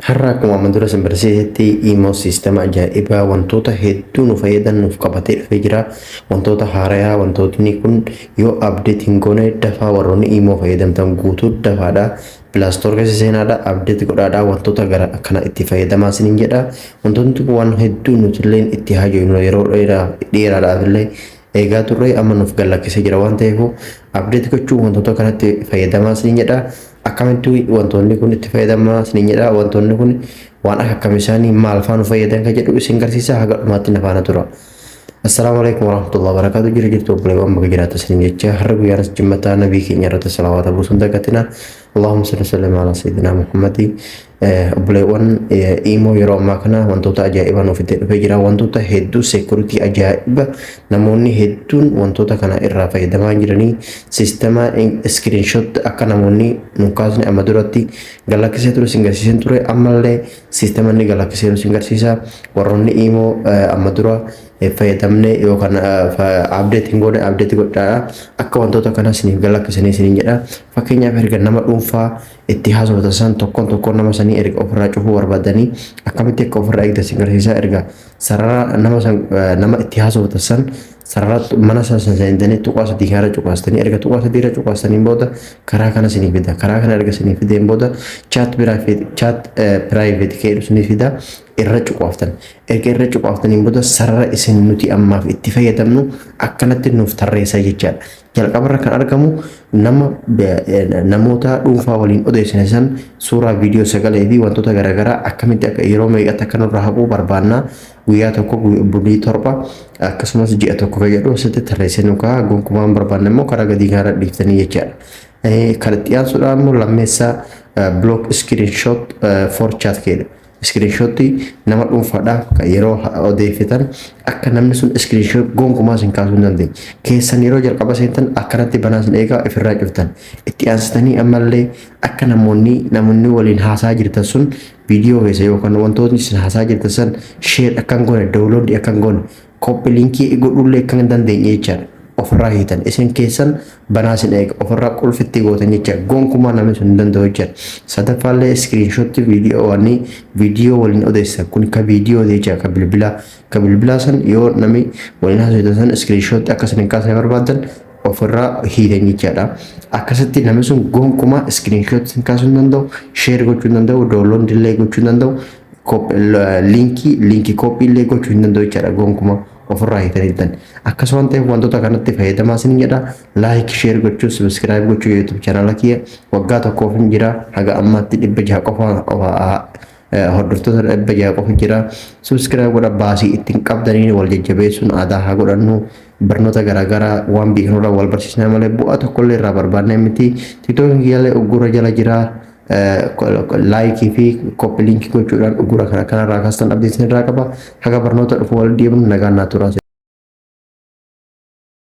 Har'a akkuma amma dura isin barsiisetti imo siistema ajaa'ibaa wantoota hedduu nu fayyadan nuuf qabatee dhufee jira. Wantoota haarayaa, wantootni kun yoo update hin goone, dafaa warroonni imo fayyadamtan guutuu dafaadha. Play Store keessa seenaadha, update godhaadha, wantoota gara kana itti fayyadamaa isiniin jedha. Wantoonni kun waan hedduu nuti illee itti haajofnu yeroo dheeraadhaaf illee eegaa turre amma nuuf gallakkisee jira waan ta'eef, update gochuu wantoota kanatti fayyadamaa isiniin jedha. Akkamitti wantoonni kun itti fayyadamaa isiniin jedha. Wantoonni kun waan akka akkam isaanii maal faa nu fayyadan kan jedhu isin garsiisa, haga dhumaatti na faana tura. Assalaamu alaikum warahmatullahi wabarakatuh. Jira jirtu obboleewwan, bakka jiraata isiniin jecha. Har'a guyyaan jimmataa nabii keenya irratti salawaata buusuun dagatina. اللهم صل وسلم على سيدنا محمد. Obboleewwan, imo yeroo ammaa kana wantoota ajaa'ibaa nuuf itti dhufee jira. Wantoota hedduu, security ajaa'iba, namoonni hedduun wantoota kana irraa fayyadamaa jiranii, siistema screenshot akka namoonni nu kaasne amma duratti galakkisee ture isin garsiiseen ture. Ammallee siistema inni galakkisee isin garsiisa. Warroonni imo amma dura fayyadamne yookaan update hin goone, update godhaadha, akka wantoota kana isiniif galakkisanii isiniin jedha. Fakkeenyaaf, erga nama dhuunfaa itti haasofatan san tokkoon tokkoon nama sanii erga ofirraa cufuu barbaadanii akkamitti akka ofirraa eegdan isin garsiisa. Erga sarara nama san, nama itti haasofatan san, sarara mana san seentanii tuqaa sadii kana cuqaastanii, erga tuqaa sadii irra cuqaastaniin booda karaa kana isinii fida. Karaa kana erga isinii fideen booda chat private, chat private keedhu isinii fida, irra cuqaaftan. Erga irra cuqaaftaniin booda sarara isin nuti ammaaf itti fayyadamnu akkanatti nuuf tarreessa jechaadha. Jalqabarra kan argamu nama, namoota dhuunfaa waliin odeessine san suuraa, viidiyoo, sagalee fi wantoota garaagaraa akkamitti akka yeroo meeqatti akka nurraa haquu barbaannaa, guyyaa 1, bulii 7, akkasumas ji'a 1 kan jedhu asitti tarreessee nu ka'a. Gonkumaan barbaanne immoo karaa gadii kana dhiiftanii jechaadha. Kan itti aansuudhaan immoo lammeessaa block screenshot for chat jedha. Screenshot nama dhuunfaadhaaf kan yeroo odeeffatan akka namni sun screenshot gonkumaa isin kaasuu hin dandeenye. Keessan yeroo jalqaba seentan akkanatti banaa isin eegaa, ofirraa cuftan. Itti aansitanii ammallee akka namoonni waliin haasaa jirtan sun viidiyoo keessa yookaan wantootni isin haasaa jirtan san share akka hin goone, download akka hin goone, copy link godhullee akka hin dandeenye jechaadha. Ofirraa hiitan, isin keessan banaa isin eega, ofirraa qulfitti gootan jecha, gonkumaa namni sun hin danda'u jecha. Sadaffaallee screenshot viidiyoo, wanni viidiyoo waliin odeessan kun ka viidiyoo jecha, ka bilbilaa san yoo namni waliin haasoftan san screenshot akka isin hin kaasne barbaadan ofirraa hiitan jechaadha. Akkasitti namni sun gonkumaa screenshot isin kaasuu hin danda'u, share gochuu hin danda'u, download illee gochuu hin danda'u, link copy illee gochuu hin danda'u jechaadha, gonkumaa ofirraa hiitanii jirtan. Akkasuma ta'eef wantoota kanatti fayyadamaa isin jedha. Like, share gochuu, subscribe gochuu YouTube channel kiyya waggaa 1f hin jira. Haga ammaatti 600 qofa, hordoftoota 600 qofa jira. Subscribe godha, baasii ittiin qabdanii wal jajjabeessuun aadaa haa godhannu. Barnoota garaagaraa waan beeknurraa wal barsiisnaa malee bu'aa tokkollee irraa barbaannee miti. TikTokiin kiyyaallee uggura jala jira. Like fi copy link gochuudhaan uggura kana kanarraa kaastan abdiin isin irraa qaba. Haga barnoota dhufu wal deemnu nagaan naa turaa.